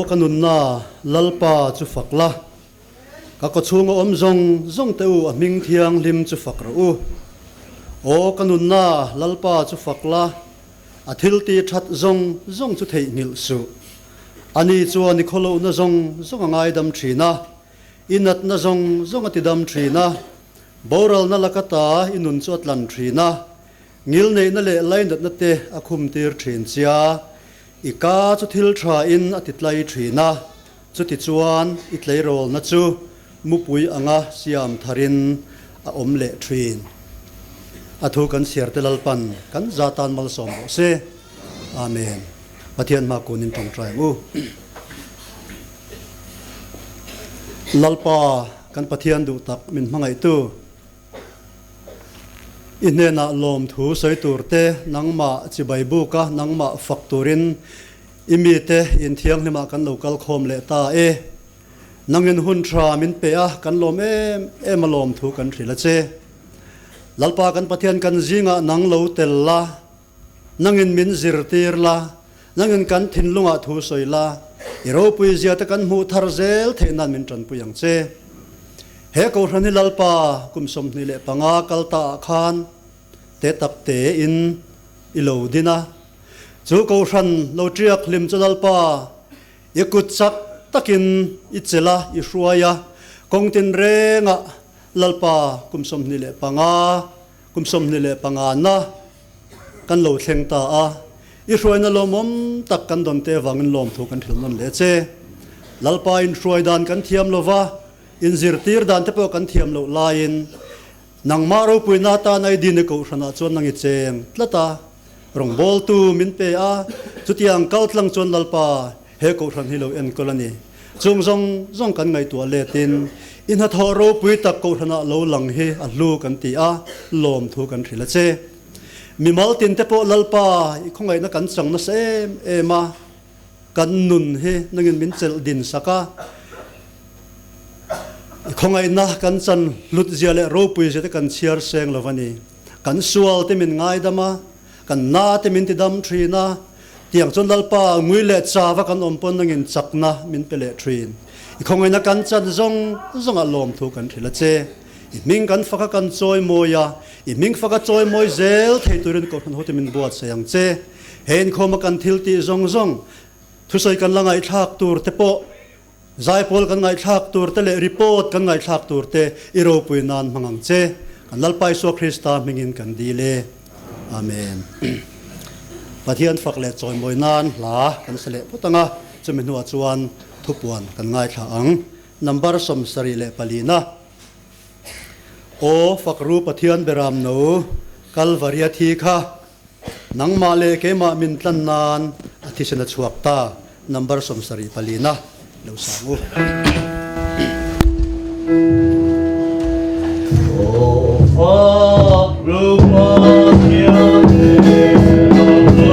ka nunna Lalpa chu fak la, ka kawchhunga awm zawng zawng te u a hming thianghlim chu fak rawh u. Aw ka nunna Lalpa chu fak la, a thil ti that zawng zawng chu theihnghilh suh. Ani chuan i khawlohna zawng zawng a ngaidam thin a, i natna zawng zawng a tidam thin a, boralna laka ta i nun chu a tlan thin a, ngilneihna leh lainatna te a khumtir thin chia, i ka chu thil tha in a titlai thin a, chutichuan i tleirawlna chu mupui anga siam tharin a awm leh thin. A thu kan chhiar te Lalpan kan za tan malsawm rawh se. Amen. Pathian hma kunin tawngtai ang u. Lalpa kan Pathian duh tak min hmangaihtu, i hnenah lawmthu sawi tur te, nangmah chibai buka nangmah fak turin i mite inthianghlimah kan lo kal khawm leh ta e. Nangin hun tha min pe a, kan lawm em em a lawmthu kan hrilh a che. Lalpa kan Pathian kan zingah nang lo tel la, Nangin min zirtir la, nangin kan thinlungah thu sawi la, i ropui zia te kan hmuh thar zel theih nan min tanpui ang che. He Kohhran hi Lalpa kum 25 kal ta ah khan te tak te in i lo din a, chu Kohhran lo tiak hlim chu Lalpa i kut chak takin i chelh a, i hruai a, kawng tinrengah Lalpa kum 25 Kum 25 na kan lo thleng ta a, i hruaina lawmawm tak kan dawn te avangin lawmthu kan hrilh nawn leh che. Lalpa inhruai dan kan thiam lo va, inzirtir dan te pawh kan thiam loh laiin nangmah ropuina atan a i din i kohhranah chuan nang i cheng tlat a, rawngbawltu min pe a, chutiang kaltlang chuan Lalpa He kohhran hi lo enkawl a ni. Chung zawng zawng kan ngaihtuah letin i hnathawh ropui tak kohhranah lo lang hi a hlu kan ti a, lawmthu kan hrilh a che. Mimal tin te pawh Lalpa i khawngaihna kan chang nasa em em a, kan nun hi nangin min chelh din sak a, i khawngaihna kan chan hlut zia leh ropui zia te kan chhiar seng lo a ni. Kan sual te min ngaidam a, kan na te min tidam thin a, Tiang chuan Lalpa ngui leh chava kan awm pawn nangin chakna min pe leh thin. I khawngaihna kan chan zawng zawngah lawmthu kan hrilh a che. I hming kan faka kan chawi mawi a, i hming faka chawi mawi zel thei turin Kohhran hote min buatsaih ang che. He inkhawma kan thil tih zawng zawng, thusawi kan la ngaihthlak tur te pawh, zaipawl kan ngaihthlak tur te leh report kan ngaihthlak tur te i ropui nan hmang ang che. Kan Lalpa Isua Krista hmingin kan dil e. Amen. Pathian fak leh chawimawi nan hla kan sa leh phawt ang a, chumi hnuah chuan thupuan kan ngaithla ang. Number 74 na. Aw fakru Pathian beram no, Kalvaria thi kha Nangmah leh keimah min tlan nan a thisen a chhuak ta, number 74 na lo sang u. Aw fak ru Pathian beram no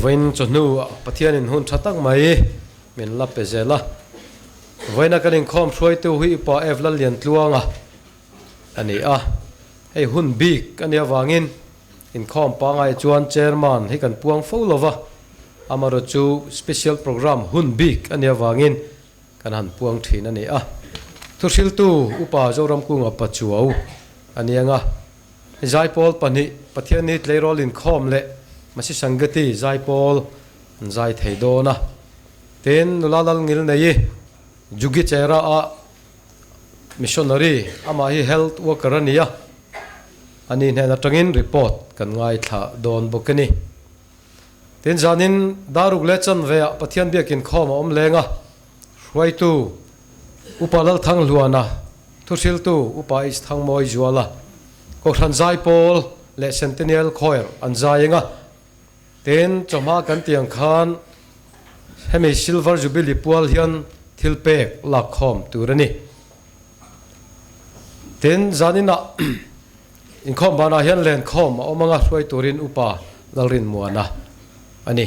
vawiin chawhnu Pathianin hun tha tak mai min la pe zel a. Vawiina kan inkhawm hruaitu hi Upa Ev Lalliantluanga a ni a. Hei hun bik a nih avangin inkhawm pangai chuan Chairman hi kan puang fo lo va, amaherawhchu chu Special Programme hun bik a nih avangin kan han puang thin a ni a. Thuhriltu Upa Zoramkunga Pachuau a ni ang a. Zaipawl pahnih, Pathianni tleirawl inkhawm leh Masi Sangati zaipawl an zai thei dawn a. Tin, nula lal ngil nei Jugi Chera a missionary, amah hi health worker a ni a, ani hnen atangin report kan ngaithla dawn bawk a ni. Tin, zanin daruk leh chanve ah Pathian biak inkhawm a awm leng a, hruaitu Upa Lalthanghluana, Thuhriltu Upa H Thangmawi Zuala, Kohhran Zaipawl leh Centennial Choir an zai eng a. Tin, chawhma kan tih ang khan hemi Silver Jubilee pual hian thil pek lakkhawm tur a ni. Tin, zaninah inkhawm banah hian lenkhawm a awm anga hruai turin Upa Lalrinmuana a ni.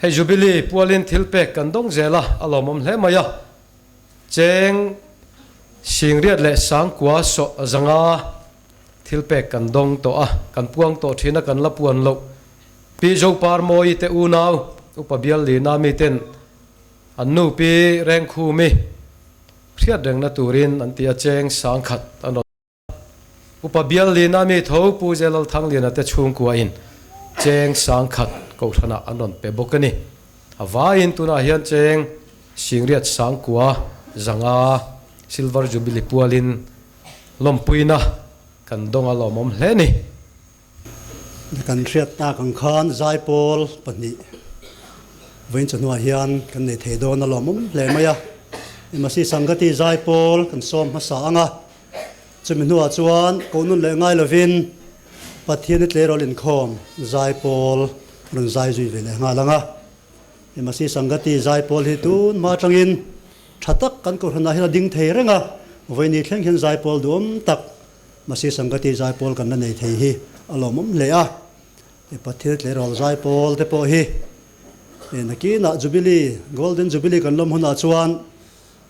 Hei Jubilee pualin thil pek kan dawng zel a, a lawmawm hle mai a. Cheng Singriat leh Sangkua sawh zanga thil pek kan dawng tawh a, kan puang tawh thin a, kan la puan loh. Pi Zopar Mawi te unau, Upa Bial Lina miten an nu Pi Rengkhumi hriat rengna turin an ti a, Cheng Sangkhat an rawn. Upa Bial Lina mi tho Pu Zelal Thangliana te chhungkuain cheng sangkhat kohhranah an rawn pe bawk a ni. A vaiin tunah hian cheng Singriat Sangkua zanga Silver Jubilee pualin lawmpuina kan dawng a lawmawm hle ni. Kan hriat tak ang khan Zaipawl pahnih vawiin chawhnuah hian kan nei thei dawn a lawmawm hle mai a. Embassy Sangati Zaipawl kan sawm hmasa ang a. Chumi hnuah chuan kohnun leh ngai lovin Pathian i tleirawl inkhawm zaipawl rawn zai zui ve leh nghal ang a. Embassy Sangati zaipawl hi tun hma atangin tha tak kan kohhranah hian a ding thei reng a, vawiini thleng hian zaipawl duhawm tak Masi Sangati zaipawl kan la nei thei hi a lawmawm hle a. Pathian i tleirawl zaipawl te pawh hi nakinah Jubilee, Golden Jubilee kan lawm hunah chuan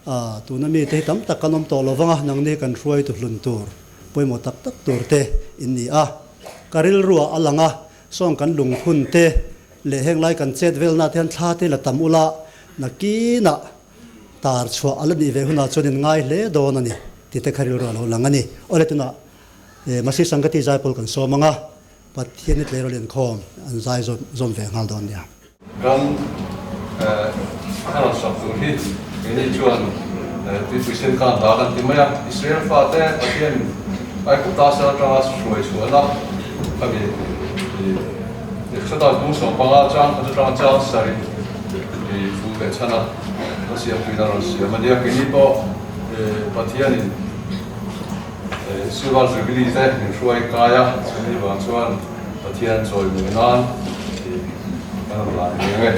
A, tuna mite hi tam tak kan awm tawh lo vang a, nangni kan hruaitu hlun tur pawimawh tak tak tur te in ni a. Ka rilruah a lang a, sawng kan lungphun te leh heng lai kan chet velna te hian thla te la tam ula, nakinah tar chhuah a la nih ve hunah chuan in ngai hle dawn a ni tih te kha rilruah a lo lang a ni. Awle tunah Masi Sangati zaipawl kan sawm ang a, Pathian i tleirawl inkhawm an zai zawm ve nghal dawn nia. Ram a rawn sak tur hi keini chuan tuipui sen khan hla kan ti mai a. Israel fate Pathian Aigupta sal atanga hruai chhuahna khami Exodus bung sawmpanga chang khat atanga chang sarih thu leh chhana a siamtuina rawn siam a nia. Keini pawh Pathianin Silver Jubilee te min hruai kai a, chumi vang chuan Pathian chawimawi nan tih kan rawn lan reng e.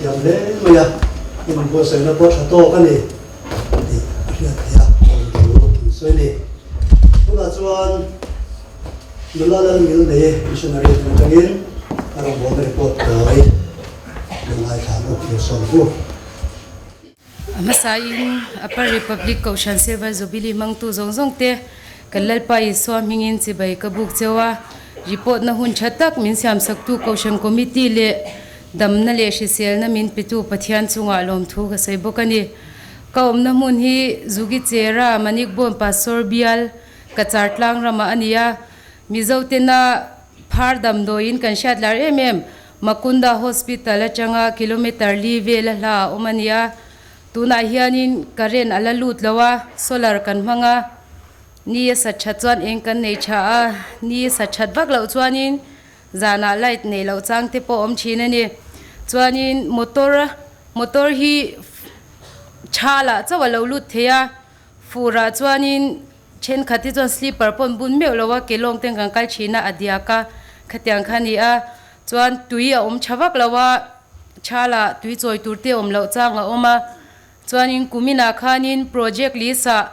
thiam hle mai a, in inbuatsaihna pawh tha tawk a ni tih a hriat theih a, lawmthu an sawi a ni. Tunah chuan nula lal ngil nei missionary te atangin a rawngbawlna report tawi lungngai thlan awk thlir sawm hu. A hmasain Upper Republic Kohhran Silver Jubilee hmangtu zawng zawng te kan Lalpa Isua hmingin chibai ka buk cheu a, report na hun tha tak min siamsaktu Kohhran Committee leh damna leh hriselna min petu Pathian chungah lawmthu ka sawi bawk a ni. Ka awmna hmun hi Zugichera Manikbawn Pastor Bial Cachar tlang ramah a ni a, Mizo tena phar damdawiin kan hriat lar em em Makunda Hospital atanga kilometre li vel a hla a awm a nia. Tunah hianin current a la lut lo a, solar kan hmang a, ni a sat that chuan eng kan nei tha a, ni a sat that vak loh chuanin zanah light neih loh chang te pawh a awm thin a ni. Chuanin motor motor hi tha lah chauh a lo lut thei a, furah chuanin Thenkhat hi chuan slipper pawh an bun meuh lo a, ke lawng ten kan kal thin a, a diak a, khatiang kha a ni a. Chuan tui a awm tha vak lo a, thala tui chawi tur te awm loh chang a awm a. Chuanin kuminah khanin project list ah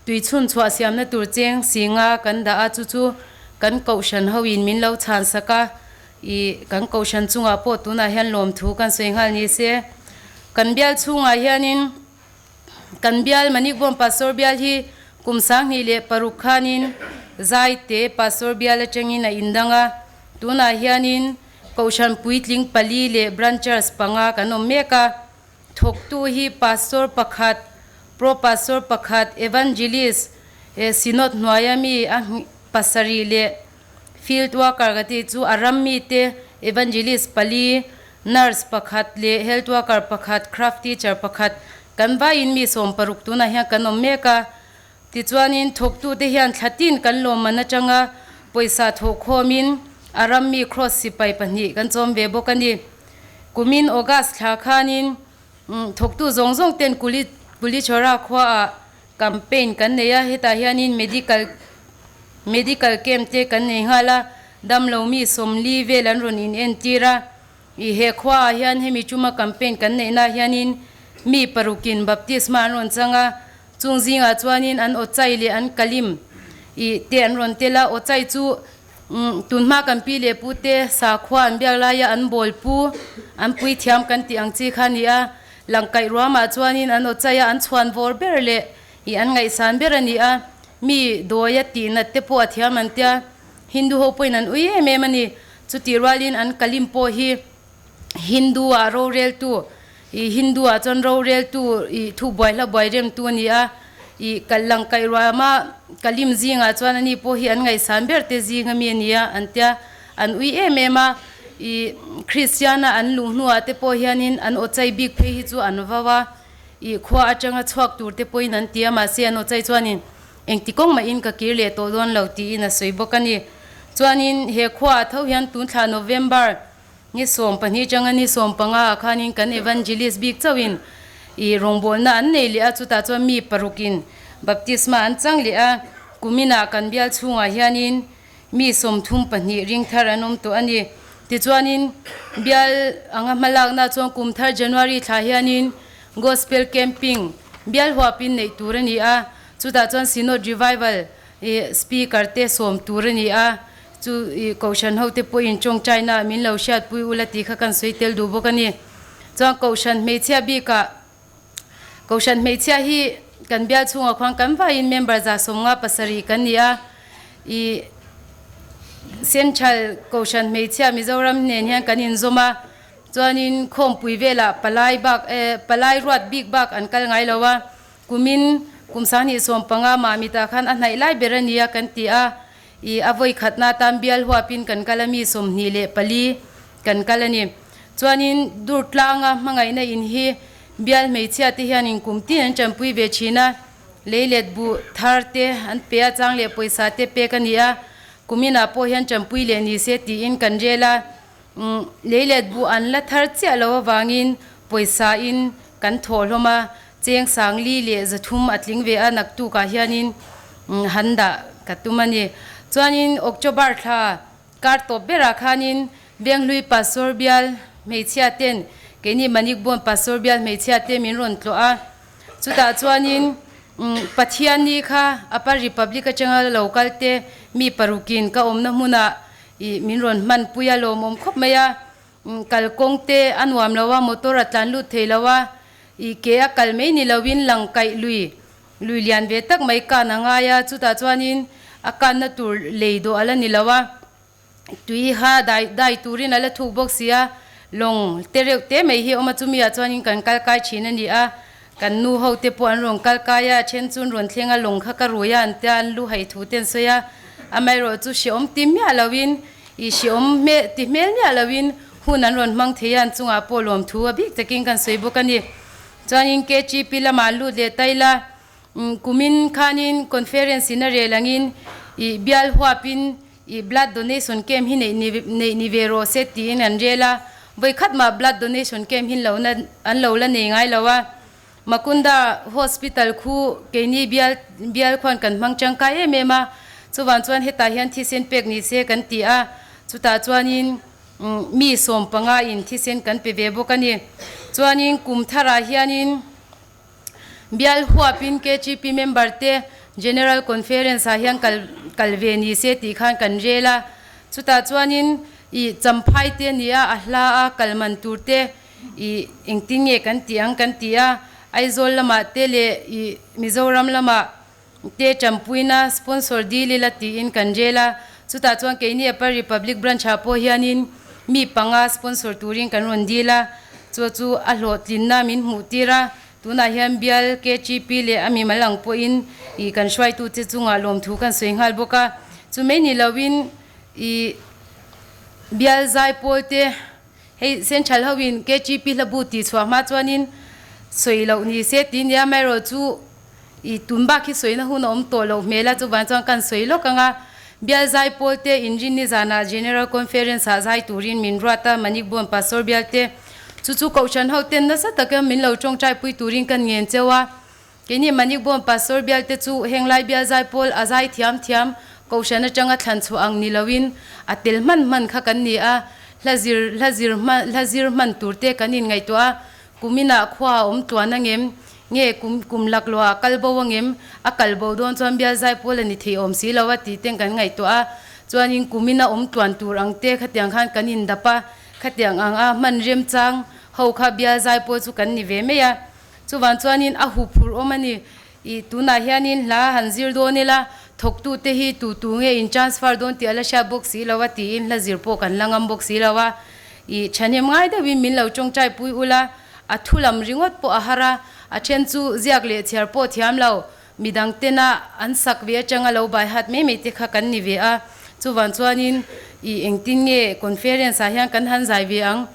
tui chhun chhuah siamna tur cheng singa kan dah a, chu chu kan kohhran hoin min lo chhan sak a, ih kan kohhran chungah pawh tunah hian lawmthu kan sawi nghal ni se. Kan bial chhungah hianin. Kan bial Manikbawm Pastor bial hi kum 2006 khanin Zaite Pastor bial atangin a indang a, tunah hianin Kohhran puitling pali leh Branchers panga kan awm mek a. Thawktu hi Pastor pakhat, Pro Pastor pakhat, Evangelist, Synod hnuaia mi a pasarih leh Field worker ka tih chu a ram mite evangelist pali, nurse pakhat leh health worker pakhat, craft teacher pakhat kan vaiin mi 60 tunah hian kan awm mek a. Tichuanin thawktute hian thla tin kan lawmman atanga pawisa thawhkhawmin a ram mi cross sipai pahnih kan chawm ve bawk a ni. Kumin August thla khanin thawktu zawng zawng ten Kuli Kulichhora khuaah Campaign kan nei a, hetah hianin medical medical camp te kan nei nghal a, damlo mi 40 vel an rawn in entir a, ih he khuaah hian hemi chuma campaign kan neihna hianin mi parukin baptisma an rawn chang a, chung zingah chuanin an awchai leh an kalim ih te an rawn tel a, awchai chu tunhma kan pi leh pu te sakhua an biak laia an bawl pu an puithiam kan tih ang chi kha a ni a. Langkaih ruamah chuanin an awchai a, an chhuan vawr ber leh ih an ngaihsan ber a ni a, mi dawi a tih nat te pawh a thiam an tia, Hindu ho pawhin an ui em em a ni. Chutih rualin an kalim pawh hi Hindu ah roreltu ih Hindu ah chuan roreltu ih thu buai hla buai remtu a ni a, ih kal langkaih ruama kalim zingah chuan ani pawh hi an ngaihsan ber te zing ami a ni a an tia. An ui em em a, ih Kristiana an luh hnuah te pawh hianin an awchai bik phei hi chu an vau a, ih khua atanga chhuak tur te pawhin an ti a, mahse an awchai chuanin engti kawng mahin ka kir leh tawh dawn lo tiin a sawi bawk a ni. Chuanin he khuaah tho hian tun thla November ni 12 atanga ni 15 ah khanin kan Evangelist bik chauhin ih rawngbawlna an nei leh a, chutah chuan mi parukin baptisma an chang leh a, kuminah kan bial chhungah hianin Mi 32 ring thar an awm tawh a ni. Tichuanin, bial anga hmalakna chuan kum thar January thla hianin Gospel Camping bial huapin neih tur a ni a, chutah chuan Synod Revival Speaker te sawm tur a ni a, chu Kohhran hote pawhin tawngtaina min lo hriatpui ula tih kha kan sawi tel duh bawk a ni. Chuan Kohhran hmeichhia bikah Kohhran hmeichhia hi kan bial chhungah khuan kan vaiin member 57 kan ni a, ih Central Kohhran hmeichhia Mizoram nen hian kan inzawm a, chuanin khawmpui velah palai bak eh palai ruat bik bak an kal ngai lo a, kumin kum 2015 Mahmitah khan a hnaih lai ber a ni a kan ti a, ih a vawi khatna atan bial huapin kan kal a mi 24 kan kal a ni. Chuanin dur tlanga hmangaihna in hi bial hmeichhia te hianin kum tin an tanpui ve thin a, leilet buh thar te an pe a, chang leh pawisa te pek a ni a, kuminah pawh hian tanpui leh ni se tiin kan rel a, leilet buh an la thar chiah lo avangin pawisa in kan thawh hlawm a, cheng 4300 a tling ve a, naktukah hianin han dah ka tum a ni. Chuanin October thla Kar tawp berah khanin Venghlui Pastor bial hmeichhia ten Keini Manikbawn Pastor bial hmeichhia te min rawn tlawh a, chutah chuanin Pathianni kha Upper Republic atanga lo kal te mi parukin ka awmna hmunah ih min rawn hmanpui a lawmawm khawp mai a, kalkawng te a nuam lo a, motor a tlan lut thei lo a, ih ke a kal mai ni loin lang kaih lui lui lian ve tak mai kan a ngai a, chutah chuanin a kanna tur lei dawh a la ni lo a. Tui ha dai dai turin a la thuk bawk si a, lawng te reuh te mai hi a awm a, chumi ah chuanin kan kal kai thin a ni a, kan nu ho te pawh an rawn kal kai a, a then chu an rawn thleng a, lawng kha ka rui a an tia, an lu haih thu te an sawi a, amaherawh chu hreawm ti miah loin ih hreawm hmel ti hmel miah loin hun an rawn hmang thei a, an chungah pawh lawm thu a bik takin kan sawi bawk a ni. Chuanin KGP lamah an lut leh ta ila, kumin khanin conference in a rel angin ih bial huapin I blood donation camp hi neih ni neih ni ve rawh se tiin an rel a, vawi khat mah blood donation camp hi lo na an lo la nei ngai lo a. Makunda Hospital khu keini bial bial khuan kan hmang tangkai em em a, chuvang chuan hetah hian thisen pek ni se kan ti a, chutah chuanin mi 15 in thisen kan pe ve bawk a ni. Chuanin kum tharah hianin. Bial huapin KGP member te General Conference ah hian kal kal ve ni se tih khan kan rel a, chutah chuanin ih champhai te a ni a, a hla a kal man tur te ih engtin nge kan tih ang kan ti a, Aizawl lamah te leh ih Mizoram lamah te tanpuina sponsor dil ila tiin kan rel a, chutah chuan keini Upper Republic Branch ah pawh hianin mi panga sponsor turin kan rawn dil a, chu chu a hlawhtlinna min hmuh tir a, tunah hian bial KGP leh a mimal ang pawhin ih kan hruaitute chungah lawmthu kan sawi nghal bawk a, chu mai ni loin ih bial zaipawl te hei Central hoin KGP hlabu tih chhuah hma chuanin sawi loh ni se tih nia amaherawhchu I tun bak hi sawina hun a awm tawh loh hmel a, chuvang chuan kan sawi lawk ang a. Bial zai pawl te inrinni zanah General Conference ah zai turin min ruat a, Manikbawn Pastor bial te chu chu Kohhran ho ten nasa taka min lo tawngtai pui turin kan ngen cheu a. Keini Manikbawn Pastor bial te chu henglai bial zai pawl a zai thiam thiam Kohhran atanga thlan chhuah ang ni loin a tel hman hman kha kan ni a, hla zir hla zir hman hla zir hman tur te kan inngaihtuah a, Kuminah khua a awm tluan angem? Nge kum kum laklawh ah kal bo angem? A kal bo dawn chuan bial zai pawl a ni thei awm si lo a tih ten kan ngaihtuah a. Chuanin kumin a awm tluan tur ang te khatiang khan kan indap a, khatiang ang a hman remchang ho kha bial zai pawl chu kan ni ve mai a. Chuvang chuanin a huphurh awm a ni. Ih tunah hianin hla han zir dawn ila, thawktute hi tu tu nge in transfer dawn tih a la hriat bawk si lo a tiin hla zir pawh kan la ngam bawk si lo a. Ih thahnem ngai deuhin min lo tawngtai pui ula, a thu lam ringawt pawh a har a, a then chu ziak leh chhiar pawh thiam lo, midang tena an sak ve atanga lo bai hat mai mai te kha kan ni ve a. Chuvang chuanin ih engtin nge conference ah hian kan han zai ve ang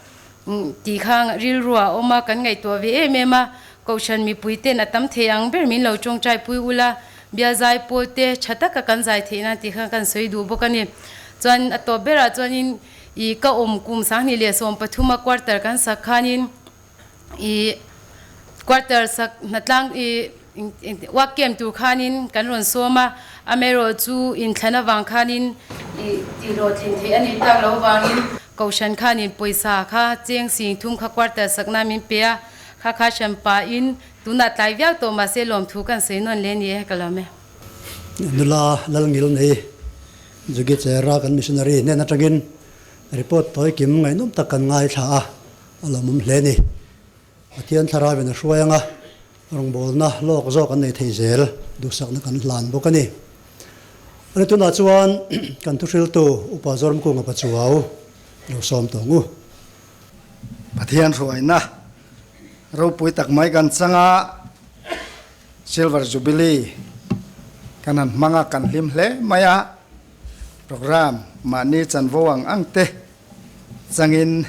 tih kha rilru ah a awm a, kan ngaihtuah ve em em a. Kohhran mipui ten a tam thei ang ber min lo tawngtai pui ula, bial zai pawl te tha taka kan zai theih nan tih kha kan sawi duh bawk a ni. Chuan a tawp berah chuanin ih ka awm kum 2013 a quarter kan sak khanin ih quarter sak hnatlang ih work camp tur khanin kan rawn sawm a, amaherawh chu inthlan avang khanin ih tihhlawhtlin theih a nih tak loh avangin Kohhran khanin pawisa kha cheng sing thum kha quarter sakna min pe a. Kha kha hran pahin tunah tlai viau tawh mahse lawmthu kan sawi nawn le ni e ka lawm e. Nula Lalngil nei Jugi Chera kan missionary hnen atangin report tawi kim ngaihnawm tak kan ngaithla a, a lawmawm hle ni. Pathian thlarauin a hruai anga rawngbawlna lawk zawk an nei thei zel duhsakna kan hlan bawk a ni. Ani tunah chuan kan thuhriltu Upa Zoramkunga Pachuau lo sawm tawh ngu. Pathian hruaina ropui tak mai kan chang a, Silver Jubilee kan han hmang a, kan hlim hle mai a, programme mahni chanvo ang ang te changin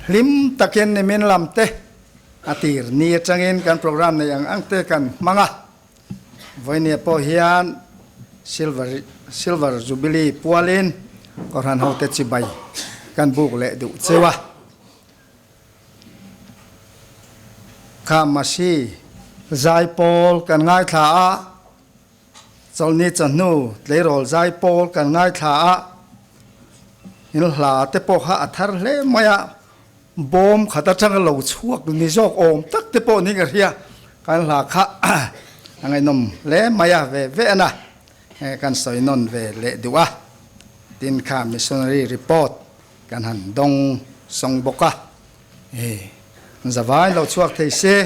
hlim takin nimin lam te a tir ni atangin kan programme nei ang ang te kan hmang a, Vawinia pawh hian Silver Silver Jubilee pualin Kohhran hote chibai kan buk leh duh cheu a. Kha Masi zaipawl kan ngaithla a, Chawlhni chawhnu tleirawl zaipawl kan ngaithla a, in hla te pawh kha a thar hle mai a. Bawm khat atanga lo chhuak ni zawk awm tak te pawh ni ka hria. Kan hla kha a ngaihnawm hle mai a, ve ve a na. Kan sawi nawn ve leh duh a. Tin kha missionary report kan han dawng sawng bawk a. Zavai lo chhuak thei se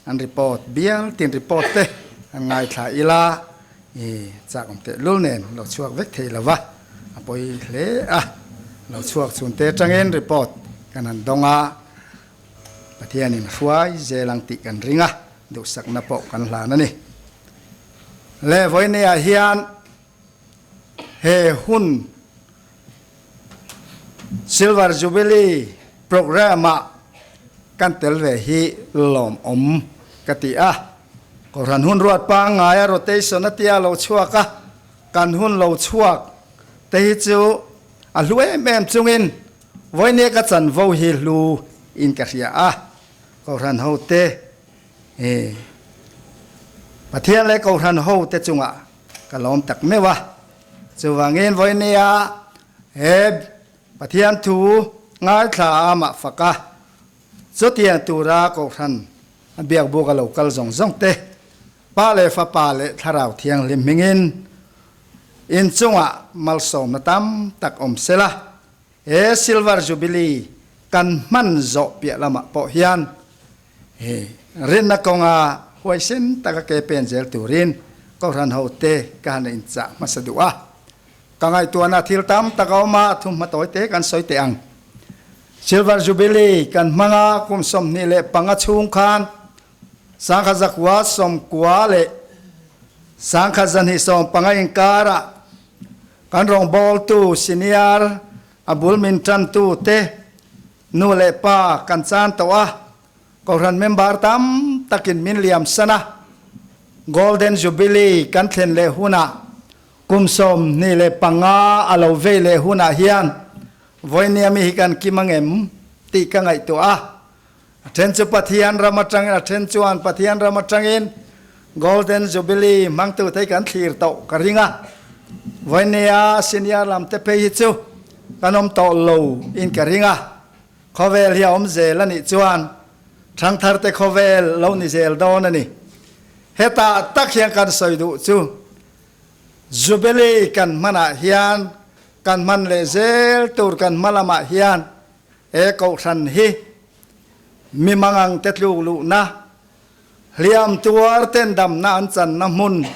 an report bial tin report te an ngaithla ila chak awm teh lul nen lo chhuak vek thei lo va, a pawi hle a. Lo chhuak chhun te atangin report kan han dawng a, Pathianin hruai zel ang tih kan ring a, duhsakna pawh kan hlan a ni. Le vawineah hian he hun Silver Jubilee programme-ah kan tel ve hi lawmawm ka ti a. Kohhran hun ruat pangngaia rotation a tia lo chhuak a, kan hun lo chhuak te hi chu a hlu em em chungin vawinia ka chanvo hi hlu in ka hria a. Kohhran hote Pathian leh Kohhran hote chungah ka lawm tak meuh a. Chuvangin vawinia he Pathian thu ngaithla a amah fak a, chutiang tura Kohhran a biakbuk a lo kal zawng zawng te, Pa leh Fapa leh Thlarau Thianghlim hmingin inchungah malsawmna tam tak awm sela, he Silver Jubilee kan hman zawh piah lamah pawh hian He rinna kawnga huaisen taka ke pen zel turin Kohhran hote ka han inchah hmasa duh a. Ka ngaihtuahna thil tam tak a awm a, thu hma tawi te kan sawi teh ang. Silver Jubilee kan hmang a, kum 25 chhung khan 1990 leh 1995 inkarah kan rawngbawltu senior a bul min tantu te Nu leh pa kan chan tawh a, Kohhran member tam takin min liam san a, Golden Jubilee kan thlen leh hunah kum 25 a lo vei leh hunah hian vawinia mi hi kan kim angem tih ka ngaihtuah a. A then chu Pathian ram atangin a then chuan Pathian ram atangin Golden Jubilee hmangtu te hi kan thlir tawh ka ring a. Vawinia senior lam te phei hi chu kan awm tawh lo in ka ring a. Khawvel hi a awm zel a nih chuan thangthar te khawvel lo ni zel dawn a ni. Hetah tak hian kan sawi duh chu Jubilee kan hmanah hian kan hman leh zel tur kan hma lamah hian He kohhran hi mi mangang te tluk luhna, hliam tuar ten damna an channa hmun,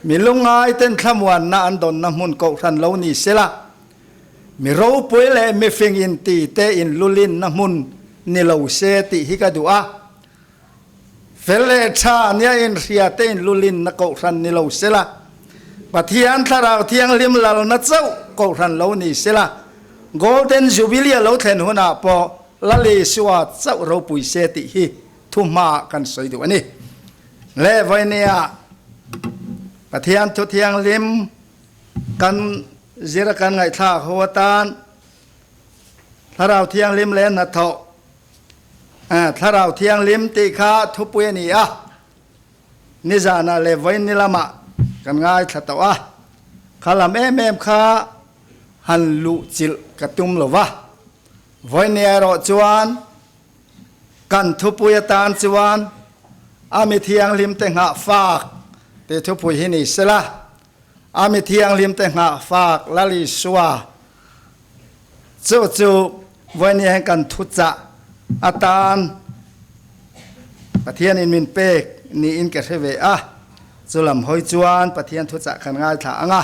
mi lungngai ten thlamuanna an dawnna hmun kohhran lo ni sela, mi ropui leh mifing inti te inlulinna hmun ni lo se tih hi ka duh a. Fel leh tha nia inhria te inlulinna kohhran ni lo sela, Pathian Thlarau Thianghlim lalna chauh kohhran lo ni sela, Golden Jubilee a lo thlen hunah pawh Lal Isua chauh ropui se tih hi thu hmaah kan sawi duh a ni. Le vawinia Pathian Thu Thianghlim kan zir a kan ngaihthlak ho atan Thlarau Thianghlim leh hnathawh Thlarau Thianghlim tih kha thupui a ni a, nizanah leh vawiin ni lamah kan ngaithla tawh a, kha lam em em kha han luh chilh ka tum lo va, vawiin ni erawh chuan kan thupui atan chuan a mi thianghlim te nghah fak tih thupui hi ni sela, a mi thianghlim te nghah fak Lal Isua Chu chu vawiin hian kan thuchah atan Pathianin min pek niin ka hre ve a, chu lam hawi chuan Pathian thuchah kan ngaithla ang a.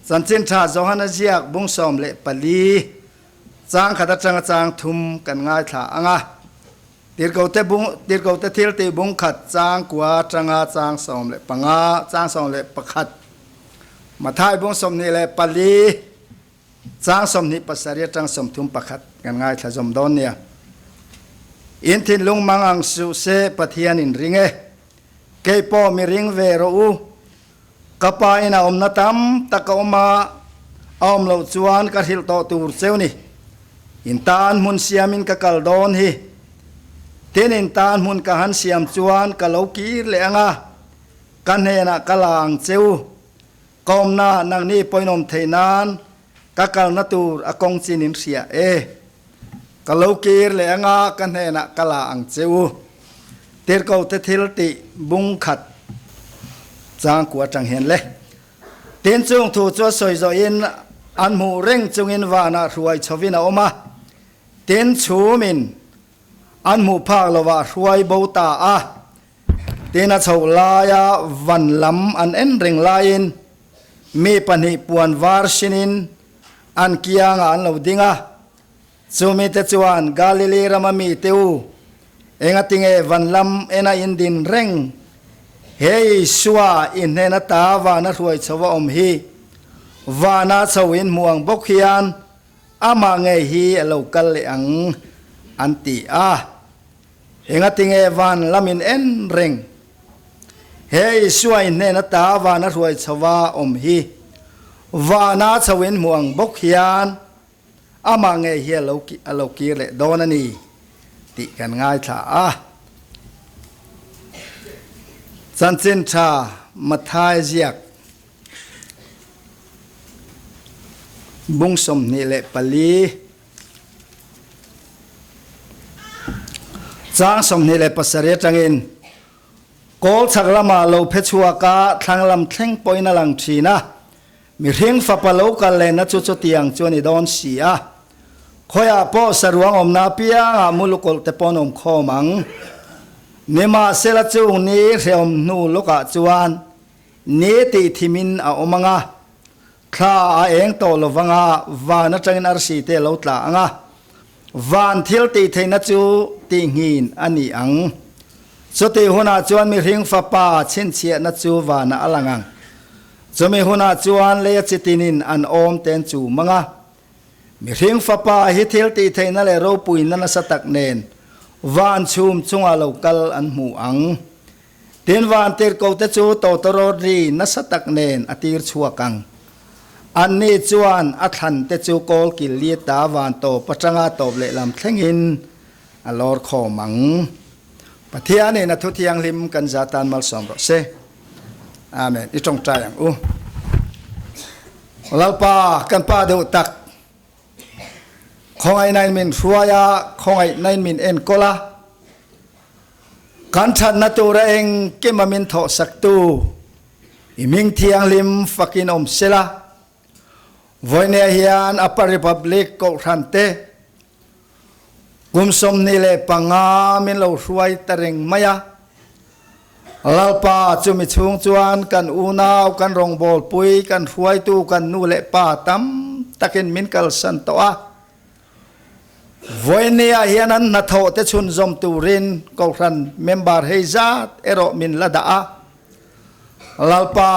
Chanchin tha Johana ziak bung 14 chang khat atanga chang thum kan ngaithla ang a. Tirhkohte bung Tirhkohte thil tih bung khat chang kua atanga chang 15 chang 11 Mathai bung 24 Chang 27 atang 31 kan ngaithla zawm dawn nia. In thinlung mang ang suh se Pathian in ring e. Kei pawh mi ring ve rawh u. Ka pa in a awmna tam tak a awm a, a awm loh chuan ka hrilh tawh tur cheu ni. In tan hmun siamin ka kal dawn hi. Tin in tan hmun ka han siam chuan ka lo kir leh ang a, ka hnenah ka la ang cheu. Ka awmna nangni pawinawm theih nan ka kalna tur a kawng chin in hria e. Ka lo kir leh anga ka hnenah ka la ang che u. Tirhkohte thil tih bung khat chang ku atang hian le. Tin chung thu chu a sawi zawhin an hmuh reng chungin vanah hruai chhovin a awm a. Tin chhumin an hmuh phak lovah hruai bo ta a. Tin a chhoh laia van lam an en reng laiin mi pahnih puan var sinin an kiangah an lo ding a. Chumite chuan Galili rama mite u, engatinge van lam ena in din reng? He Isua i hnen ata vana hruai chho a awm hi, vana chho in hmu ang bawk hian amah ngei hi a lo kal leh ang, an ti a. Engatinge van lam in en reng? He Isua i hnen ata vana hruai chho a awm hi, vana chho in hmu ang bawk hian Amah ngei hi a lo kir leh dawn a ni tih kan ngaithla a. Chanchin tha Mathai ziak bung 24 chang 27 atangin kawl chhak lamah lo phe chhuak a, thlang lam thleng pawhin a lang thin a. Mihring fapa lo kal lehna chu chutiang chu a ni dawn si a, khawiah pawh saruang awmna apiangah mu lukawlh te pawh an awm khawm ang. Nimahsela chung ni hrehawm hnu lawkah chuan ni tih thimin a awm ang a, thla a eng tawh lo vang a, van atangin arsi te a lo tla ang a, van thil tih theihna chu tihnghin a ni ang. Chutih hunah chuan mihring fapa chhinchhiahna chu vanah a lang ang. Chumi hunah chuan lei a chitinin an awm ten chu mang a. Mihring fapa hi thil tih theihna leh ropuina nasa tak nen van chhum chungah lo kal an hmu ang. Tin van tirhkohte chu tawtawrawt ri nasa tak nen a tir chhuak ang. Anni chuan a thlante chu kawl kil li ta van tawp atanga tawp lehlam thlengin a lawr khawm ang. Pathianin a thu thianghlim kan za tan malsawm rawh se. Amen. I tawngtai ang u. Lalpa, kan pa deuh tak. Khawngaihnain min hruai a, khawngaihnain min enkawl a. Kan thatna tura engkima min thawhsaktu, i hming thianghlim fakin awm sela. Vawinia hian Upper Republic Kohhran te Kum 25 min lo hruai ta reng mai a. Lalpa chumi chhung chuan kan unau, kan rawngbawlpui, kan hruaitu, kan nu leh pa tam takin min kalsan tawh a. Vawinia hian an hnathawh te chhunzawm turin Kohhran member hei zat erawh min la dah a. Lalpa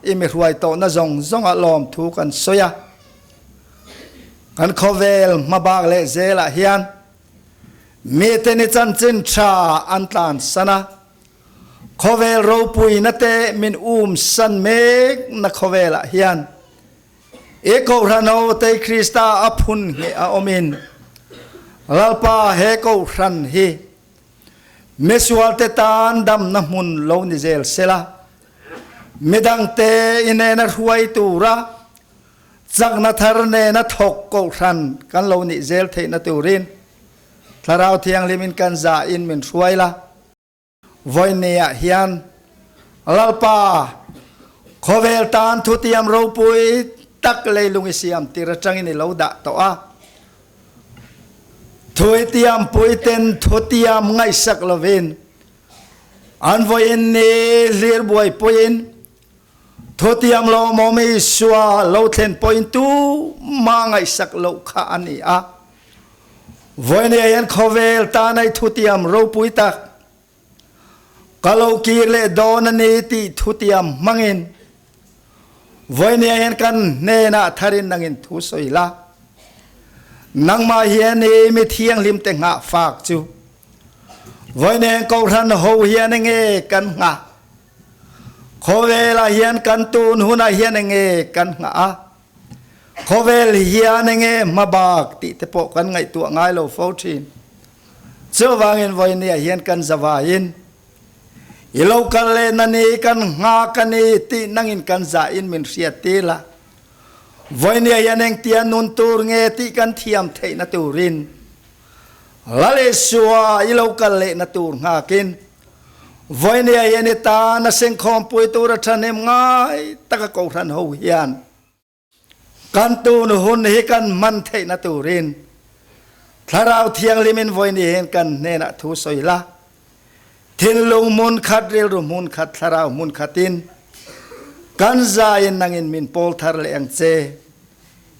i mi hruai tawhna zawng zawngah lawmthu kan sawi a. Kan khawvel hmabak leh zelah hian mite ni chanchin tha an tlansan a, khawvel ropuina te min umsan mek na khawvelah hian i Kohhran ho tei Krista a phun ngheh a awmin Lalpa he Kohhran hi misualte tan damna hmun lo ni zel sela, midangte i nena hruai tura Chakna thar nena thawk Kohhran kan lo nih zel theihna turin Thlarau Thianghlimin kan za in min hruai la. Vawinia hian Lalpa khawvel tan thutiam ropui tak leilung i siam tir atangin i lo dah tawh a. Thuitiam puiten thutiam ngaihsak lovin an vawiin ni hlir buaipuiin Thutiam lawmawm Isua lo thlen pawhin tumah ngaihsak loh kha a ni a. Vawinia hian khawvel tana i thutiam ropui tak, ka lo kir leh dawn a ni tih thutiam hmangin vawinia hian kan hnenah tharin nangin thu sawi la. Nangmah hian i mi thianghlim te nghah fak chu vawinia Kohhran ho hian enge kan nghah? Khawvelah hian kan tun hunah hian enge kan nghah a, khawvel hian enge hmabak tih te pawh kan ngaihtuah ngai lo fo thin. Chuvangin vawinia hian kan zavaiin i lo kal leh na ni kan nghak a ni tih nangin kan zahin min hriat tir la. Vawinia hian engtia nun tur nge tih kan thiam theihna turin. Lal Isua i lo kal lehna tur nghakin vawinia hian i tan a sengkhawmpui tur a thahnem ngai taka Kohhran ho hian kan tun hun hi kan hman theihna turin Thlarau Thianghlimin vawinia hian kan hnenah thu sawi la. Thinlung hmun khat, rilru hmun khat, thlarau hmun khatin kan zaiin nangin min pawl thar leh ang che.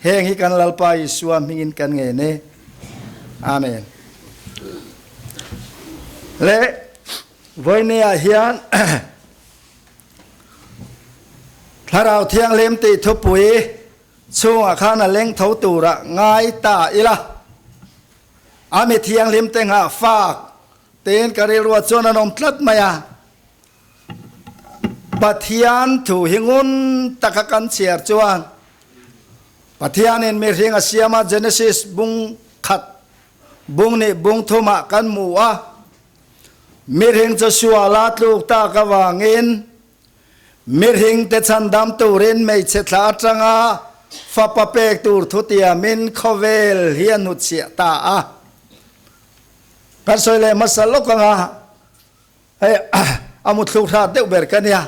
Heng hi kan Lalpa Isua hmingin kan ngen e. Amen. Le voine ah hian Thlarau Thianghlim tih thupui chungah khan a leng tho turah ngai ta ila. A mi thianghlim te nghah fak tein ka rilruah chuan an awm tlat mai a. Pathian thu hi ngun taka kan chhiar chuan Pathianin mihring a siam a, Genesis bung khat bung nih bung thumah kan hmu a, mihring chu suala tluk tak avangin mihring te chhandam turin hmeichhe thla atanga fapa pek tur thutiamin khawvel hi a hnutchhiah ta a. Kan sawi leh hmasa lawk anga Hei a muthluk hrat deuh ber ka nia,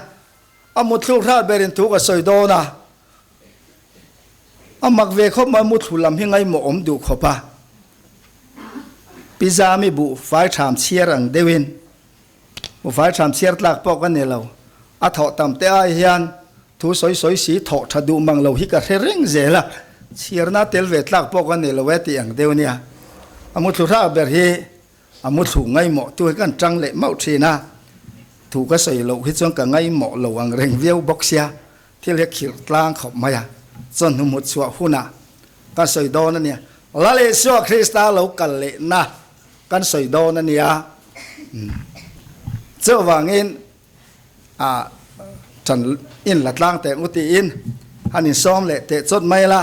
a muthluk hrat berin thu ka sawi dawn a, a mak ve khawp mai muthlu lam hi ngaimawh awm duh khawp a, Pi Zami buh fai tham chhiar ang deuhin buh fai tham chhiar tlak pawh ka ni lo, a thawh tam te ai hian thu sawi sawi si thawh tha duh mang lo hi ka hre reng zel a, chhiarna tel ve tlak pawh ka ni lo e tih ang deuh nia, a muthlu hrat ber hi A muthlu ngaimawh tu hi kan tang leh mauh thin a, thu ka sawi loh hi chuan ka ngaimawh lo ang reng viau bawk sia, thil hi a khirh tlang khawp mai a, chuan hnuhmut chhuah hunah kan sawi dawn a nia, Lal Isua Krista lo kal lehna kan sawi dawn a nia, chuvangin a tan in la tlang teh u tiin han insawm leh teh chawt mai la.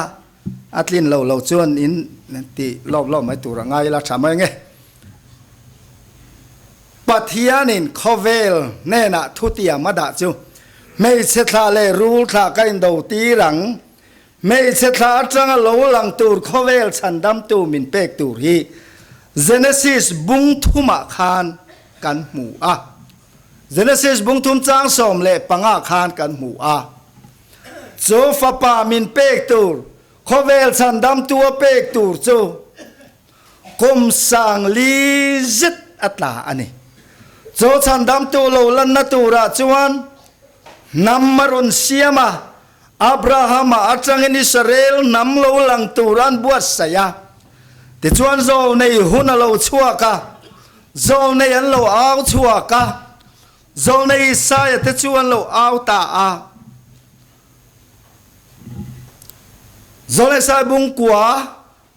A tlin lo lo chuan in tih lawp lawp mai tur a ngai ila tha mai nge. Pathianin khawvel hnenah thutiam a dah chu hmeichhe thla leh rul thla ka indo tir ang, hmeichhe thla atanga lo lang tur khawvel chhandamtu min pek tur hi Genesis bung thumah khan kan hmu a. Genesis bung thum chang 15 khan kan hmu a. Chu fapa min pek tur, khawvel chhandamtu a pek tur chu kum 4000 zet a tla a ni. Chu chhandamtu lo lanna turah chuan hnam a rawn siam a, Abrahama atangin Israel hnam lo lang tur an buatsaih a. Tichuan zawlnei hun a lo chhuak a, zawlnei an lo au chhuak a, Zawlnei Isaia te chu an lo au ta a. Zawlnei Isaiah bungkua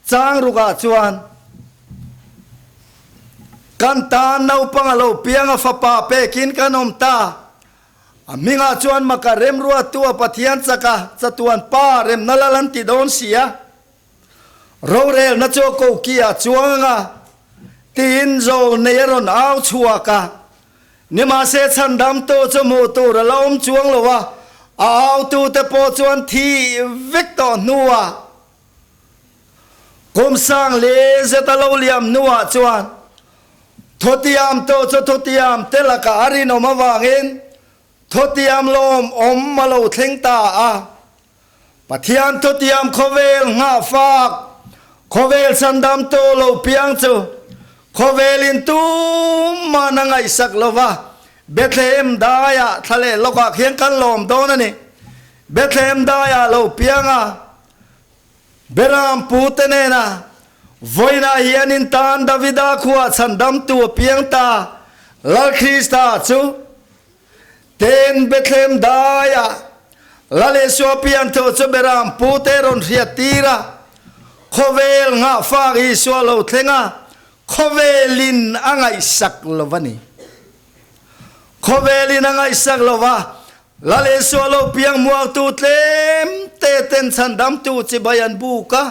chang rukah chuan, Kan tan naupang a lo piang a, fapa pekin kan awm ta. A hmingah chuan maka remruattu a Pathian chaka chatuan pa remna lal an ti dawn si a. Rorelna chu a koki ah chuang anga tiin zawlnei a rawn au chhuak a. Nimahse chhandamtu chu hmuh tur a la awm chuang lo a, a autute pawh chuan thi vek tawh hnuah kum 4000 zet a lo liam hnuah chuan thutiamtu chu thutiamte lakah a rinawm avangin thutiam lawmawm a lo thleng ta a. Pathian thutiam khawvel nghahfak, khawvel chhandamtu lo piang chu khawvelin tumah a ngaihsak lo va, Bethlehem daiah thla leh lawkah khian kan lawm dawn a ni. Bethlehem daiah lo piang a, Beram pute nena vawiinah hian in tan Davida khuaa chhandamtu a piang ta, Lal Krista chu. Ten Bethlehem daiah Lal Isua pian thu chu Beram pute rawn hriat tir a, khawvel nghahfak Isua lo thleng a, khawvelin a ngaihsak lo a ni. Khawvelin a ngaihsak lo va, Lal Isua lo piang muangtu tlem te ten chhandamtu chibai an buk a,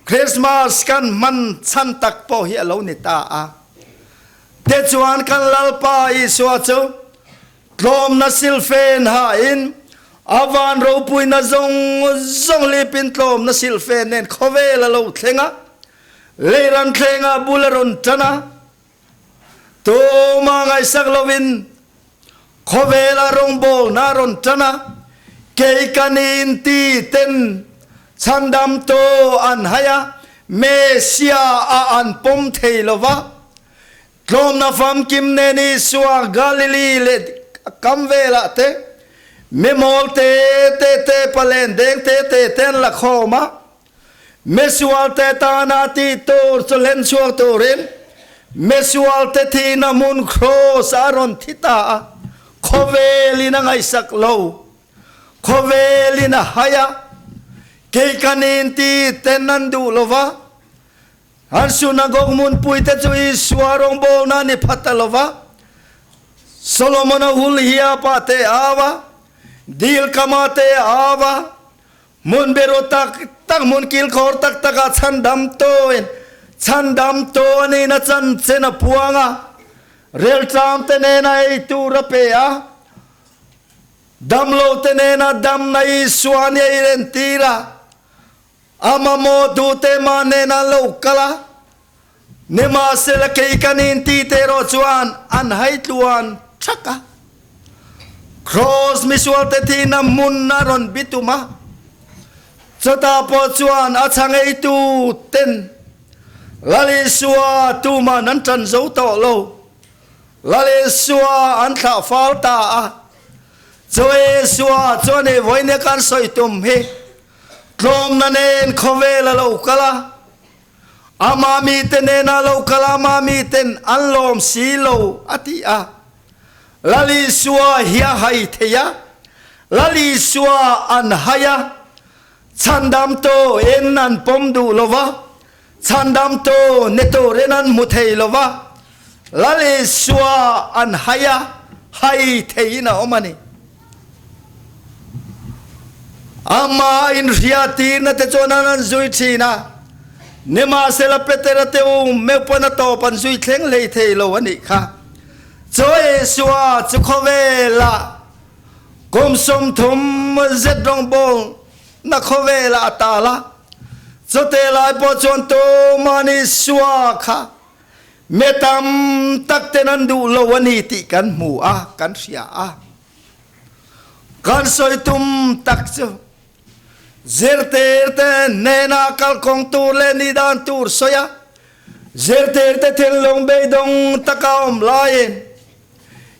Christmas kan hman chhan tak pawh hi a lo ni ta a. Tichuan kan Lalpa Isua chu tlawmna silfen hain a van ropuina zawng zawng lipin tlawmna silfen nen khawvel a lo thleng a. Leiran thlengah bul a rawn tan a, Tuma ngaihsak lovin khawvela rawngbawlna a rawn tan a, kei ka niin ti ten chhandamtu an hai a, Messiah a an pawm thei lo va. Tlawmna famkim nen Isua Galili leh kam velah te, mimawl te te te palen deng te te te an la khawm a, Misual te tana tih tur chu hlen chhuak turin misual te thihna hmun kraws a rawn thi ta a, khawvelin a ngaihsak lo, khawvelin a hai a, kei ka nin ti ten an duh lo va, an synagog hmunpui te chu Isua rawngbawlna ni phat ta lo va, Solomona hul hiapa te au a, dil kama te au a, Hmun biru tak tak, hmun kilkhawr tak takah chhandam tuin chhandam tu a nihna chanchin a puang a, rilṭam te nena ei tur a pe a, damlo te nena damna Isua nia i entir a, a mamawh duhte mah nena an lo kal a, nimahsela kei kan inti te erawh chuan an haitluan ṭhak a. Kraws misualte thihna hmun a rawn bitum a, chutah pawh chuan a chhang eitu ten Lal Isua tuman an ṭan zo tawh lo. Lal Isua an thlah fal ta a, chu Isua chuan i vawinia kan sawi tum hi tlawmna nen khawvel a lo kal a, Ama mite nena lo kal a, ama miten an lawm si lo, a ti a. Lal Isua hi a hai thei a, Lal Isua an hai a, chhandamtu in an pawm duh lo va, chhandamtu ni turin an hmu thei lo va, Lal Isua an hai a, hai theiin a awm a ni. Amah inhriattirna te chuan an an zui thin a, nimahsela Petera te u meuh pawn a tawp an zui thleng hlei thei lo a nih kha. Chu Isua chu khawvelah kum 30 zet rawngbawlna khawvelah a tal a, chute lai pawh chuan tuman Isua kha Mi tam tak ten an duh lo a ni tih kan hmu a, kan hria a. Kan sawi tum tak chu zirtirte hnena kalkawng tur leh nih dan tur sawi a, zirtirte thinlung beidawng taka awm laiin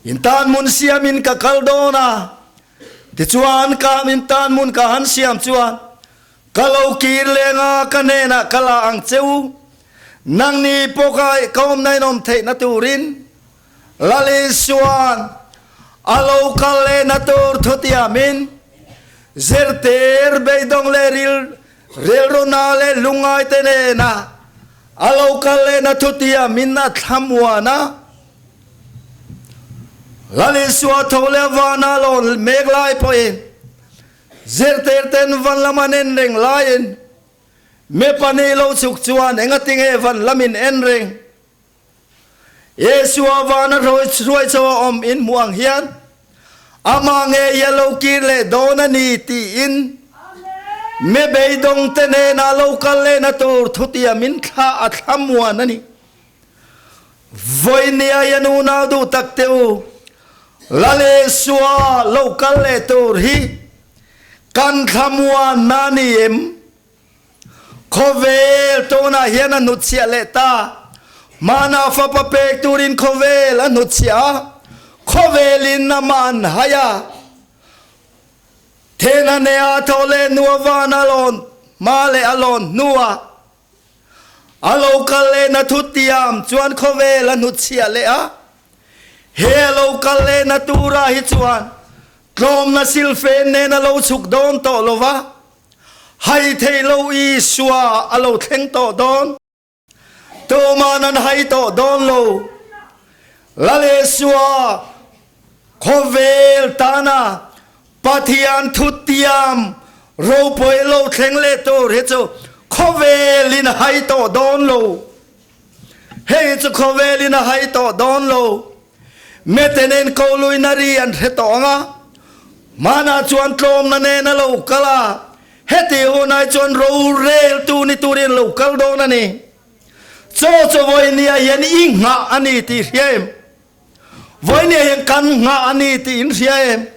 in tan hmun siamin ka kal dawn a, tichuan ka in tan hmun ka han siam chuan Ka lo kir leng a, ka hnenah ka la ang che u. Nangni pawh ka ka awmna in awm theihna turin Lal Isua'n a lo kal lehna tur thutiamin zirtir beidawng leh ril rilruna leh lungngaite nena a lo kal lehna thutiamin a thlamuan a. Lal Isua tho leh vana lawn mek lai pawhin Zirtirten van lam an en reng laiin mi pahnih lo chhuk chuan engatinge van lamin en reng? Yeshua vana hruai chho a awm in hmuh ang hian amah ngei a lo kir leh dawn a ni tiin mi beidawngte hnenah lo kal lehna tur thutiamin thla a thlamuan a ni. Vawinia hian unau duh tak te u, Lal Isua lo kal leh tur hi kan thlamuan na ni em? Khawvel tunah hian a hnutchhiah leh ta. Hmana fapa pek turin khawvel a hnutchhiah a, khawvelin amah an hai a. Thena nea tho leh nua van a lawn hma leh a lawn hnuah A lo kal lehna thutiam chuan khawvel a hnutchhiah leh a, he a lo kal lehna turah hi chuan tlawmna silfen nen a lo chhuk dawn tawh lo va, hai theih lo Isua a lo thleng tawh dawn. Tuman an hai tawh dawn lo. Lal Isua khawvel tana Pathian thutiam ropui lo thleng leh tur hi chu khawvelin a hai tawh dawn lo. Hei chu khawvelin a hai tawh dawn lo. Mete nen ko luina ri an hre tawh ang a, hmanah chuan tlawmna nen a lo kal a, heti hunah chuan roreltu ni turin a lo kal dawn a ni. Chaw chu vawinia hian i nghah a ni tih hria em? Vawinia hian kan nghah a ni tih in hria em?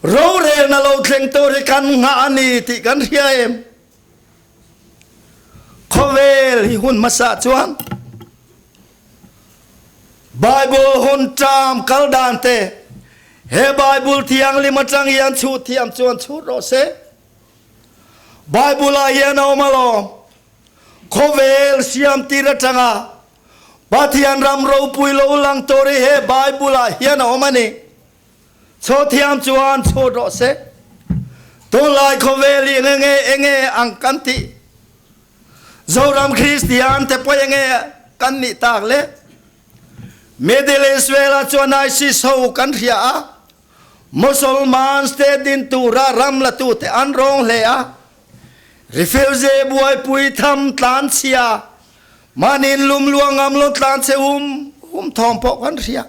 Rorelna lo thleng tur hi kan nghah a ni tih kan hria em? Khawvel hi hun hmasa chuan Bible hun ṭam kal dan te he Bible thianghlim aṭang hian chhut thiam chuan chhut rawh se. Bible ah hian a awm alawm. Khawvel siam tir aṭanga Pathian ram ropui lo lang tur hi he Bible ah hian a awm a ni. Chhaw thiam chuan chhut rawh se. Tunlai khawvel hi enge nge enge ang kan tih? Zoram Kristian te pawh enge kan nih tak le? Middle East velah chuan ISIS ho kan hria a, Mosolman state din tura ram la tute an rawng hle a, refugee buaipui tham tlanchhia mahni lum luang ngam lo tlanchhe hum hum thawm pawh kan hria.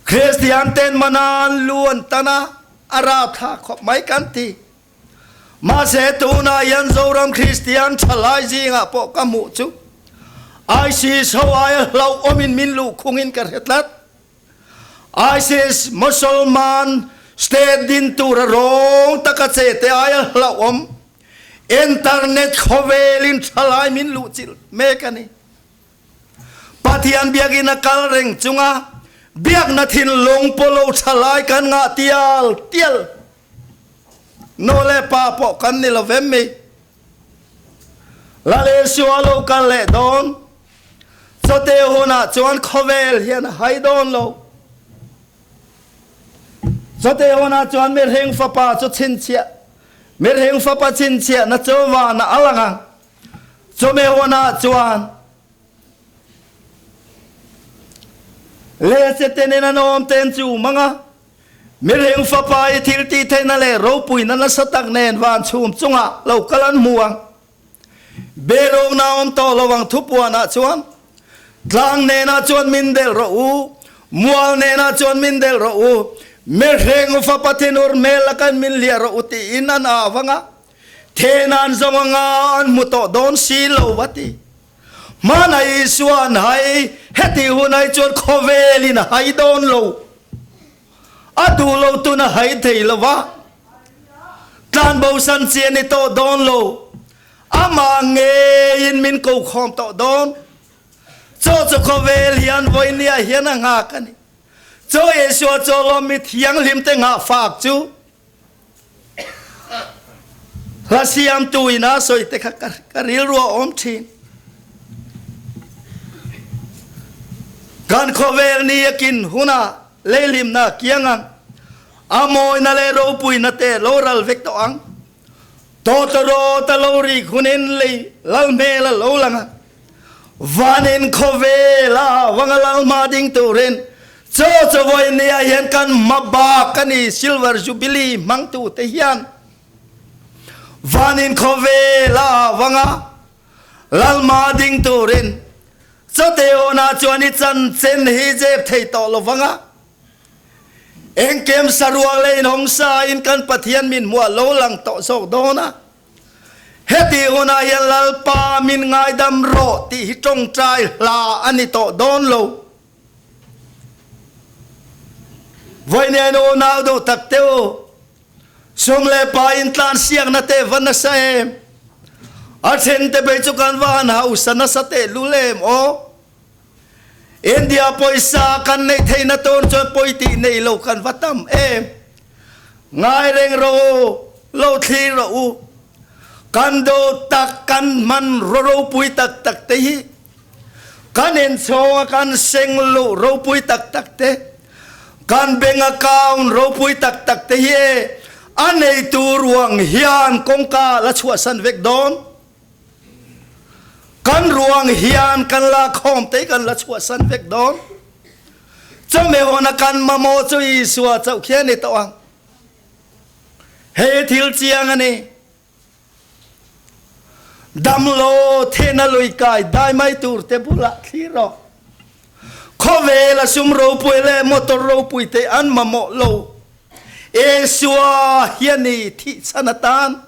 Kristian ten mana an lu an tan a, a rapthlak khawp mai kan ti. Mahse tunah hian Zoram Kristian thalai zingah pawh ka hmuh chu ISIS ho aia hlauhawmin min luhkhungin ka hre tlat. ISIS Mosolman state din tura rawng taka che te aia hlauhawm internet khawvelin thalai min luhchilh mek a ni. Pathian biakinn a kal reng chunga biakna thinlung pawlo thalai kan ngah tial tial. Nu le pa pawh kan ni lo vem mi. Lal Isua lo kal leh dawn. Chawte hunah chuan khawvel hian a hai dawn lo. Chawte hunah chuan mihring fapa chu chhinchhiah, mihring fapa chhinchhiahna chu vanah a lang ang. Chumi hunah chuan Lehsetenin an awm ten chu mang a, mihring fapa i thil tih theihna leh ropuina nasa tak nen van chhum chungah lo kal an hmu ang. Berukna awm tawh lo ang thupuanah chuan, Tlang hnenah chuan min delh rawh u, mual hnenah chuan min delh rawh u, mihring fapa thinur hmel a kan min hliah rawh u tiin an au vang a, Thenan zawng anga an hmu tawh dawn si lo a ti. Hmana Isua an hai, heti hunai chuan khawvelin a hai dawn lo. A duh lo tun a hai thei lo va, tlanbosan chi a ni tawh dawn lo. Amah ngeiin min ko khawm tawh dawn. Chaw chu khawvel hian vawinia hian a nghak a ni. Chaw Isua chaw lawmmi thianghlim te nghah fak chu Hla siamtu in a sawi te kha ka rilru a awm thin. Kan khawvel ni a kin hunah leihlimna a kiang ang. A mawina leh ropuina te lo ral vek tawh ang. Tawtawrawt a lo rik hunin lei lal hmel a lo lang a. Vanin khawvel a vanga lal hma ding turin chaw chawawi nia hian kan hma bak a ni Silver Jubilee hmangtute hian vanin khawvel a vanga lal hma ding turin chawte-awnah chuan i chanchin hi zep thei tawh lo vanga engkem saruak leh inhawngsa in kan Pathian min hmuah lo lang tawh zawk dawn a. Heti hunah hian Lalpa min ngaidam rawh tih hi tawngtai hla a ni tawh dawn lo. Vawiin unau duh tak te u, sum leh pa intlansiakna te va nasa em? A then te phei chu kan va han hausa nasa tehlul em aw? India pawisa kan neih theihna tur chuan pawi tih nei lo kan va tam em? Ngai reng rawh u, lo thlir rawh u. Kan do tak, kan hman ropui tak tak te hi, kan inchhawng a kan seng luh ropui tak tak te, kan bank account ropui tak tak te hi e a neitu ruang hian kawngka la chhuahsan vek dawn. Kan ruang hian kan la khawm te kan la chhuahsan vek dawn. Chumi huna kan mamawh chu Isua chauh khi a ni tawh ang. Hei thil chiang a ni. Damlo thehna lui kai dai mai tur te bulah thlir rawh. Khawvel a sum ropui leh motor ropui te an mamawh lo. Isua hian i thihchhan atan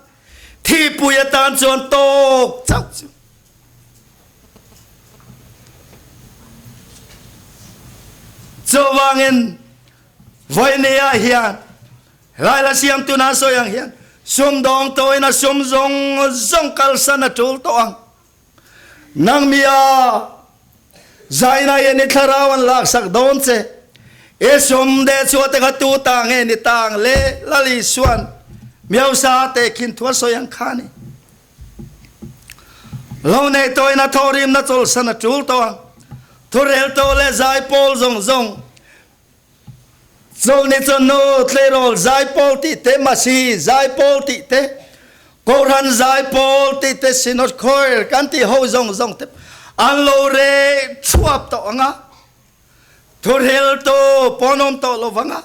Thipui atan chuan tawk chauh chu. Chuvangin vawinia hian helai la siamtu na sawi ang hian sumdawng tawina sum zawng zawng kalsan a tul tawh ang. Nang mia zaina hian i thlarau an laksak dawn che. I sum deh chhuah te kha tu ta nge ni tang le Lal Isuan Miosa te khin thu a sawi ang kha ni. Lo nei tawina thawhrimna chawlhsan a tul tawh ang. Thurel tawh leh zaipawl zawng zawng Chawlhni chawhnu tleirawl zaipawl tih te, Masi zaipawl tih te, Kohhran zaipawl tih te, Synod Choir kan tih ho zawng zawng te an lo reh chhuap tawh ang a, thurheltu pawn awm tawh lo vang a,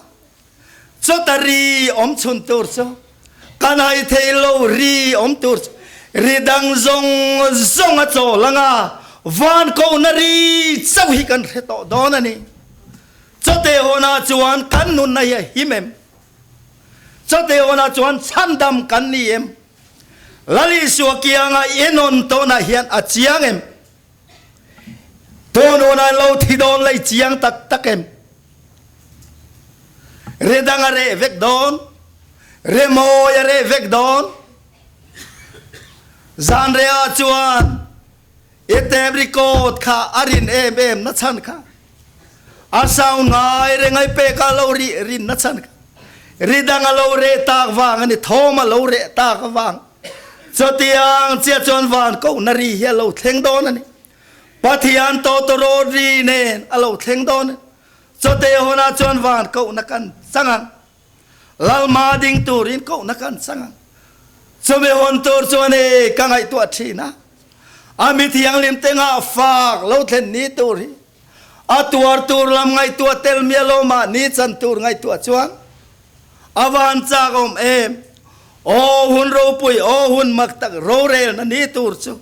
chawta ri awm chhun tur chu kan hai thei lo, ri awm tur chu ri dang zawng zawng a chawl ang a, van kohna ri chauh hi kan hre tawh dawn a ni. Chawte hawnah chuan kan nunna hi a him em? Chawte hawnah chuan chhandam kan ni em? Lal Isua kianga enawn tawnah hian a chiang em? Tawn hawnah lo thi dawn lei chiang tak tak em? Re dang a reh vek dawn, re mawi a reh vek dawn. Zan rehah chuan I tape record kha a rin em em na chhan kha a sound ngai reng ai pek a lo ri rin na chhan kha ri dang a lo reh tak vang ani thawm a lo reh tak avang chutiang chiah chuan van koh na ri hi a lo thleng dawn ani Pathian tawtawrawt ri nen a lo thleng dawn ani chawte hunah chuan van koh na kan chang ang Lalma ding turin koh na kan chang ang chumi hun tur chuan e ka ngaihtuah thin a A mi thianghlim te ngah fak lo thlen ni tur hi a tuar tur lam ngaihtuah tel miah lo mahni chan tur ngaihtuah chuan a van chak awm em. Aw hun ropui, aw hun mak tak rorelna ni tur chu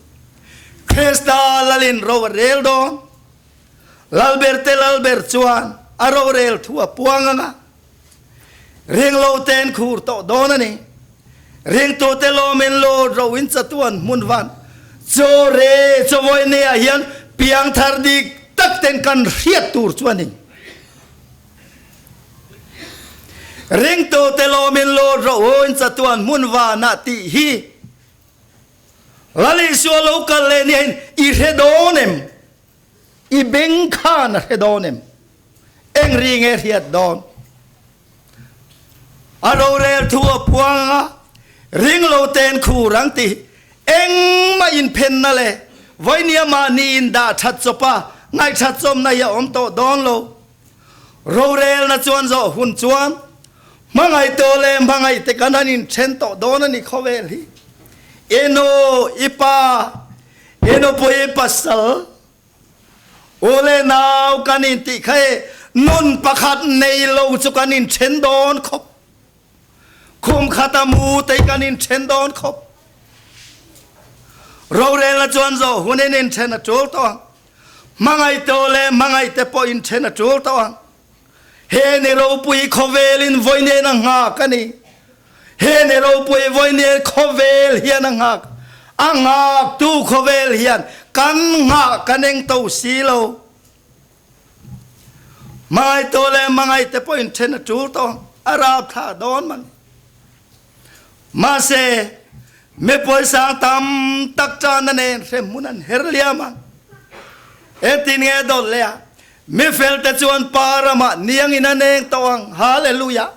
Krista Lalin ro a rel dawn. Lalber te Lalber chuan a rorel thu a puang ang a, ringlo ten khur tawh dawn a ni. Ringtute lawmin lut ro in chatuan hmun van chaw re chawawi nia hian piangthar dik tak ten kan hriat tur chu a ni. Ringtute lawmin lut ro in chatuan hmun vanah tih hi Lal Isua lo kal leh nia hian i hre dawn em? I beng khan a hre dawn em? Eng ri nge hriat dawn? A rorel thu a puang a, ring lo ten khur ang ti engmah inphenna leh vawinia mahni in dah that chawp a ngaihthat chawmna hi a awm tawh dawn lo. Rorelna chuan zawh hun chuan hmangaihtu leh hmangaihte kan han inthen tawh dawn a ni khawvel hi. I nu, i pa, i nupui, i pasal, U leh nau kan intih kha e nun pakhat nei lo chu kan inthen dawn khawp. Khum khata mu te kan inthen dawn khawp. Rorelna chuan zawh hunin inthen a tul tawh ang. Hmangaihtu leh hmangaihte pawh inthen a tul tawh ang. He ni ropui khawvelin vawi nen a nghak a ni. He ni ropui vawi nen khawvel hian a nghak. A nghaktu khawvel hian kan nghah kan eng to si lo. Hmangaihtu leh hmangaihte pawhin then a tul tawh a rap thla dawn man. Mahse, mi pawisa tam tak tana nen hremhmun an her liam a. Engtin nge dawt leh a? Mi felte chuan Pa ramah niangin an eng tawh ang. Hallelujah!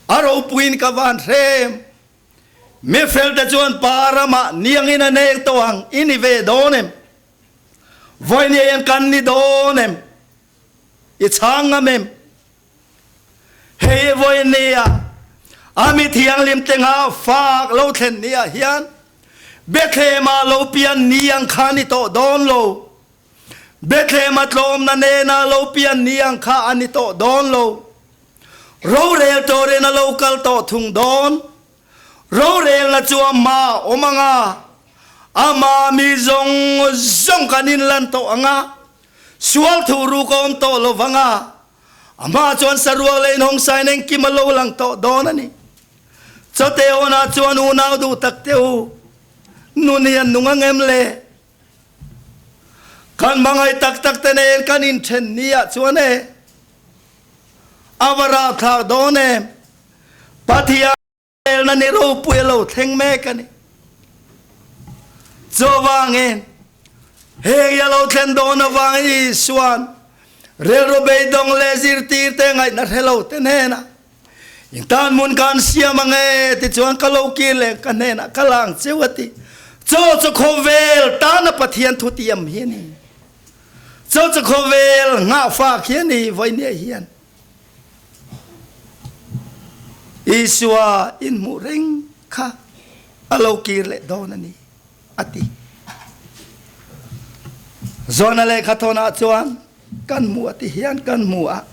A ropuiin ka van hrem. Mi felte chuan Pa ramah niangin an eng tawh ang. I ni ve dawn em? Vawinia hian kan ni dawn em? I chhang ngam em? Hei vawinia a mi thianghlim te ngah fak lo thlen ni ah hian Bethlehem ah lo pian ni ang kha ni tawh dawn lo. Bethlehem a tlawmna nena lo pian ni ang kha a ni tawh dawn lo. Rorel turin a lo kal tawh thung dawn. Rorelna chu amah a awm ang a, amah mi zawng zawng kan inlan tawh ang a, sual thuhruk a awm tawh lo vang a, Amah chuan saruak leh inhawngsain engkim a lo lang tawh dawn a ni. Chawte hawnah chuan unau duh tak te u, nun hi an nung ang em le? Kan hmangaih tak tak te nen kan inthen ni ah chuan e a va rapthlak dawn em? Pathian relna ni ropui a lo thleng mek a ni. Chuvangin heng hi a lo thlen dawn avangin Isua'n rilru beidawng leh zirtirte ngaihna hre lo te hnenah In tan hmun kan siam ang e tichuan ka lo kir leh ka hnenah ka la ang cheu a ti. Chaw chu khawvel tana Pathian thu tiam hi a ni. Chaw chu khawvel nghahfak hi a ni vawinia hian. Isua inhmuh reng kha a lo kir leh dawn a ni a ti. Zona lehkha thawnah chuan kan hmu a ti hian kan hmu a.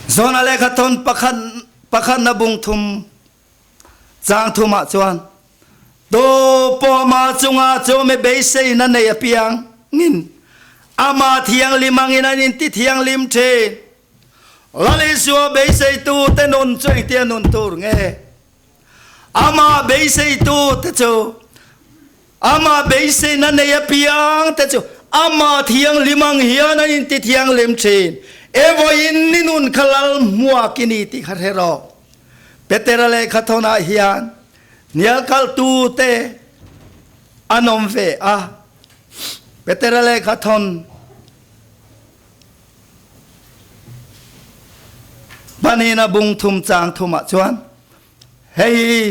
Zona lehkha thawn pakhat pakhatna bung thum chang thum ah chuan tu pawh chungah chu mi beiseina nei apiang ngin ama thianghlim angin an inti thianghlim thin. Lal Isua beiseitu te nun chu engtia nun tur nge? Amah beiseitu te chu Amah beiseina nei apiang te chu Amah thianghlim ang hian an inti thianghlim thin. E vawiin ni nun kha lal hmuak i ni tih kha hre rawh. Petera lehkha thawnah hian hnial kalhtu te an awm ve a. Petera lehkha thawn Pahnihna bung thum chang thumah chuan hei hi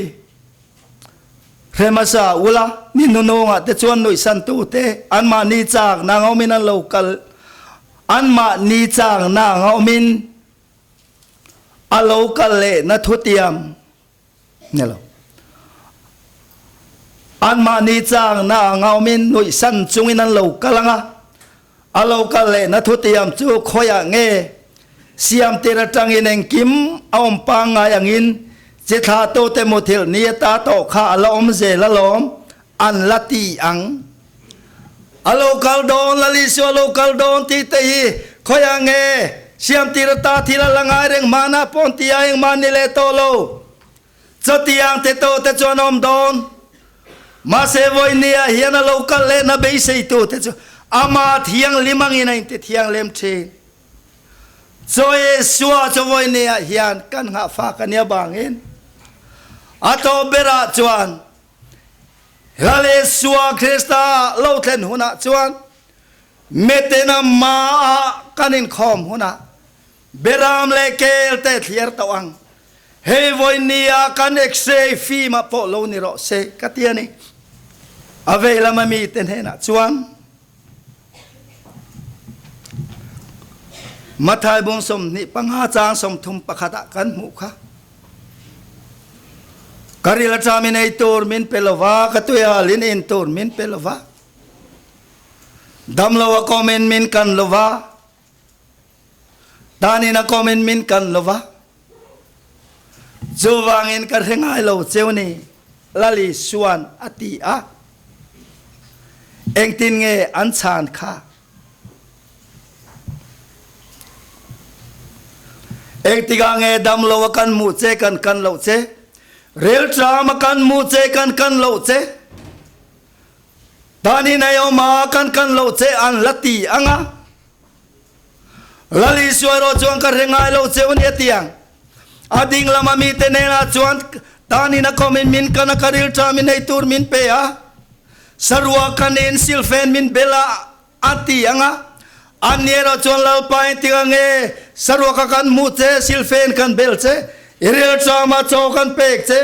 hremasa ula ni hnunungah te chuan nuihsantu te anmahni chak na ngawmin an lo kal anmahni chak na ngawmin a lo kal leh na thutiam Ni lo. Anmahni changna anga awmin nuihsan chungin an lo kal ang a, a lo kal lehna thutiam chu khawiah nge siam tir atangin engkim a awm pangngai angin chi thlahtute muthilh ni ata tawh kha a la awm zel alawm an la ti ang. A lo kal dawn, Lal Isua a lo kal dawn tih te hi khawiah nge siam tir ata thil a la ngai reng hmanah pawh ti a engmah ni leh tawh lo. Chutiang te tawh te chuan a awm dawn. Mahse vawinia hian a lo kal lehna beiseitu te chu ama thianghlim angin a inti thianghlim thin. Chaw Isua chu vawinia hian kan nghahfak a nia bangin a tawp berah chuan Lal Isua Krista lo thlen hunah chuan miten amah kan inkhawm hunah Beram leh kel te thliar tawh ang. Hei vawinia kan X-ray film ah pawh lo ni rawh se ka ti a ni. A vei lama mite hnenah chuan Mathai bung 25 chang 31 ah kan hmuh kha. Ka ril aṭam in ei tur min pe lova, ka tuihal in in tur min pe lova, damlo a kawm in min kan lova, Tanin a kawm in min kan lova, chuvangin ka hre ngai lo cheu ni, Lal Isuan a ti a. Engtin nge an chhan kha? Engtikah nge dam lo a kan hmuh che kan kan loh che? Rilṭam a kan hmuh che kan kan loh che? Tanin ei awm a kan kan loh che an la ti ang a. Lal Isua erawh chuan ka hre ngai lo cheu nia tiang. A ding lama mite hnenah chuan tanin a kawmin min kan a, ka rilṭam in ei tur min pe a, sarua kanin silfen min bel a, a ti ang a. Anni erawh chuan Lalpa engtikah nge sarua ka kan hmuh che, silfen kan bel che, i rilṭam a chaw kan pek che,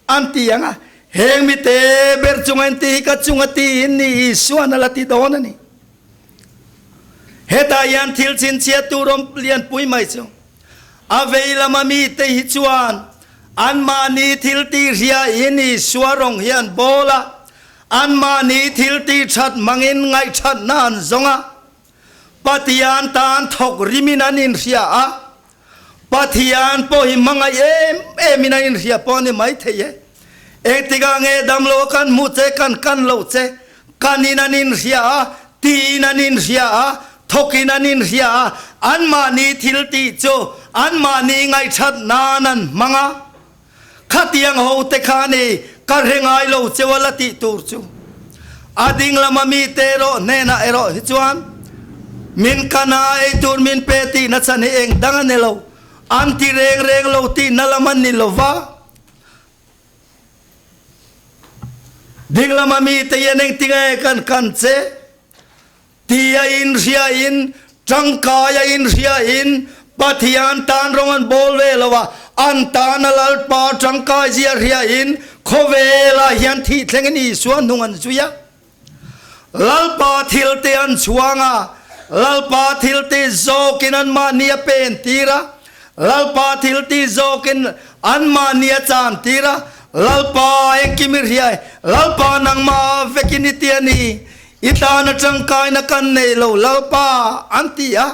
an ti ang a. Heng mite ber chunga in ti hi ka chunga tiin ni Isuan a la ti dawn a ni. Hetah hian thil chhinchhiat tur awm lianpui mai chu a vei lama mite hi chuan anmahni thil tih hria in Isua rawng hi an bawl a, anmahni thil tih that hmangin ngaihthatna an zawng a, Pathian tan thawk rimin an inhria a, Pathian pawh hi hmangaih em em in a inhria pawh a ni maithei e. Engtikah nge damlo a kan hmuh che, kan kan loh che, kan in an inhria a, tiin an inhria a, thawkin an inhria a, anmahni thil tih chu anmahni ngaihthat nan an hmang a. Khatiang ho te kha ni. Ka hre ngai lo cheu a la tih tur chu. A ding lama mite erawh hnenah erawh hi chuan min kan a, ei tur min pe tihna chhan hi eng dang a ni lo, an ti reng reng lo tihna lam a ni lo va. Ding lama mite hian engtinge kan kan che? Ti a inhriain, tangkai a inhriain, Pathian tan rawng an bawl ve lo a, an tan a Lalpa tangkai zia hriain khawvelah hian thih thlengin Isua hnung an zui a. Lalpa thilte an chhuang a, Lalpa thilte zawkin anmahni a pen tir a, Lalpa thilti zawkin anmahni a chan tir a, Lalpa engkim i hriai, Lalpa nangmah vekin i ti a ni, I tana tangkaina kan nei lo Lalpa, an ti a.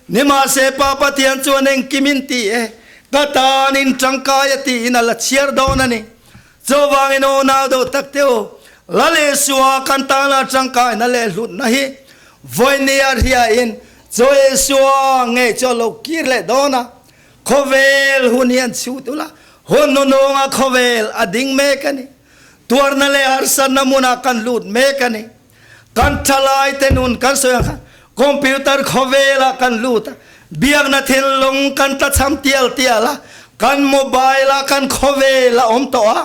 Nimahse Pa Pathian chuan engkim in ti e, ka tanin tangkai a tiin a la chhiar dawn a ni. Chuvangin aw nau deuh tak te u, Lal Isua kan tana tangkaina leh hlutna hi vawinia hriain Chaw Isua ngei chu a lo kir leh dawn a, khawvel hun hi an chhut ula, hun hnuhnunga khawvel a ding mek a ni. Tuarna leh harsatna hmunah kan lut mek a ni. Kan thalaite nun kan sawi ang khan computer khawvelah kan lut a, biakna thinlung kan tlachham tial tial a, kan mobile ah kan khawvel a awm tawh a.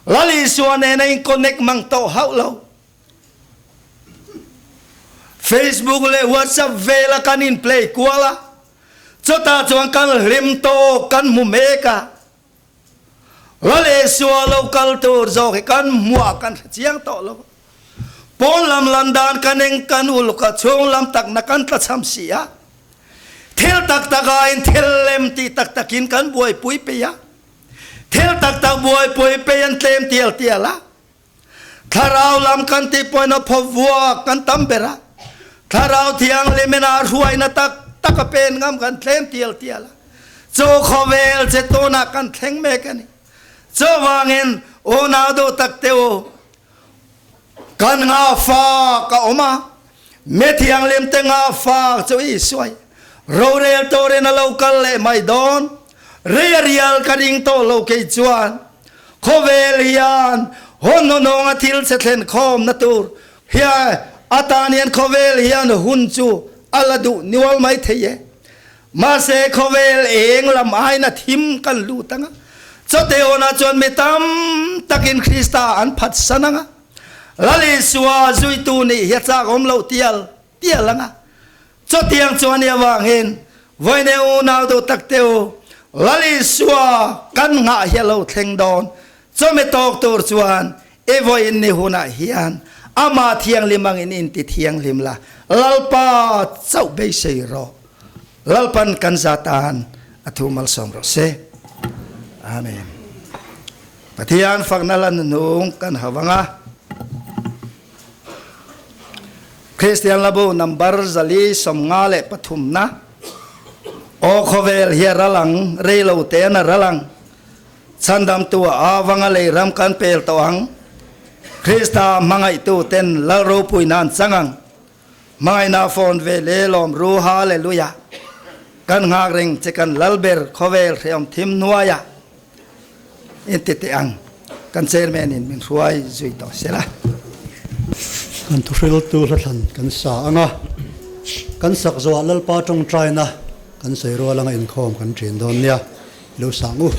Lal Isua nen a in connect mang tawh hauh lo. Facebook leh WhatsApp vela kan in play kual a, chutah chuan kan hlim tawk kan hmu mek a. Lal Isua lo kal tur zawk hi kan hmuah kan hre chiang tawh lo. Pawn lam lan dan kan eng kan uluk a, chhung lam takna kan tlachham si a. Thil tak tak aiin thil lem tih tak takin kan buaipui pei a. Thil tak tak buaipui pei an tlem tial tial a. Thlarau lam kan tih pawhin a phaw vuak kan tam ber a. Thlarau Thianghlimin a hruaina tak tak a pen ngam kan tlem tial tial a. Chu khawvel che tunah kan thleng mek a ni. Chuvangin unau duh tak te u, kan ngahfak a awm a, mi thianghlim te ngahfak chu Isuai rorel turin a lo kal leh mai dawn. Rei a rial ka ring tawh lo kei chuan khawvel hian hun hnuhnunga thil che thlen khawmna tur hian atan hian khawvel hian hun chu a la duh nual mai thei e. Mahse khawvel eng lam aiin a thim kan lut ang a, chawte hunah chuan mi tam takin Krista an phatsan ang a, Lal Isua zuitu nih hi a chak awm loh tial tial ang a. Chutiang chuan i avangin vawiin e unau duh tak te u, Lal Isua kan nghah hi a lo thleng dawn. Chawmi tawk tur chuan i vawiin ni hunah hian Amah thianghlim angin in ti thianghlim la, Lalpa chauh beisei rawh. Lalpan kan za tan a thu malsawm rawh se. Amen. Pathian fakna la nunung kan hau ang a. Kristian Labu number 453 na Aw khawvel hi a ral ang, rei lo te an a ral ang. Chhandamtu a avanga lei ram kan pel tawh ang. Krista hmangaihtu ten Lal ropui nan chang ang. Hmangaihna phone ve le lawm ru Hallelujah. Kan nghak reng che kan Lal ber khawvel hreawm thim hnuaiah. In ti teh ang, kan chairman in min hruai zui tawh sela. Kan thuhriltu hlathlan kan sa ang a, kan sak zawhah Lalpa tawngtaina kan sawi rual anga inkhawm kan ṭin dawn nia, i lo sang u.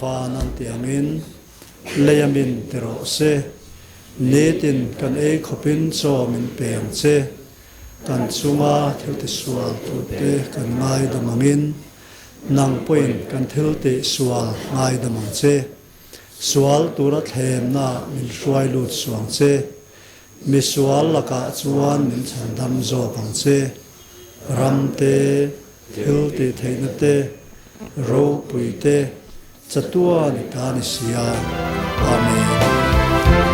van an ti angin leia min ti rawh se. Nitin kan ei khawpin chaw min pe ang che. Kan chunga thil tisual tute kan ngaidam angin nang pawhin kan thil tihsual ngaidam ang che. Sual tura thlemna min hruai lut suang che. Misual lakah chuan min chhandam zawk ang che. Ram te, thil tih theihna te, ropui te, chatuan i ta ni sia. Amen.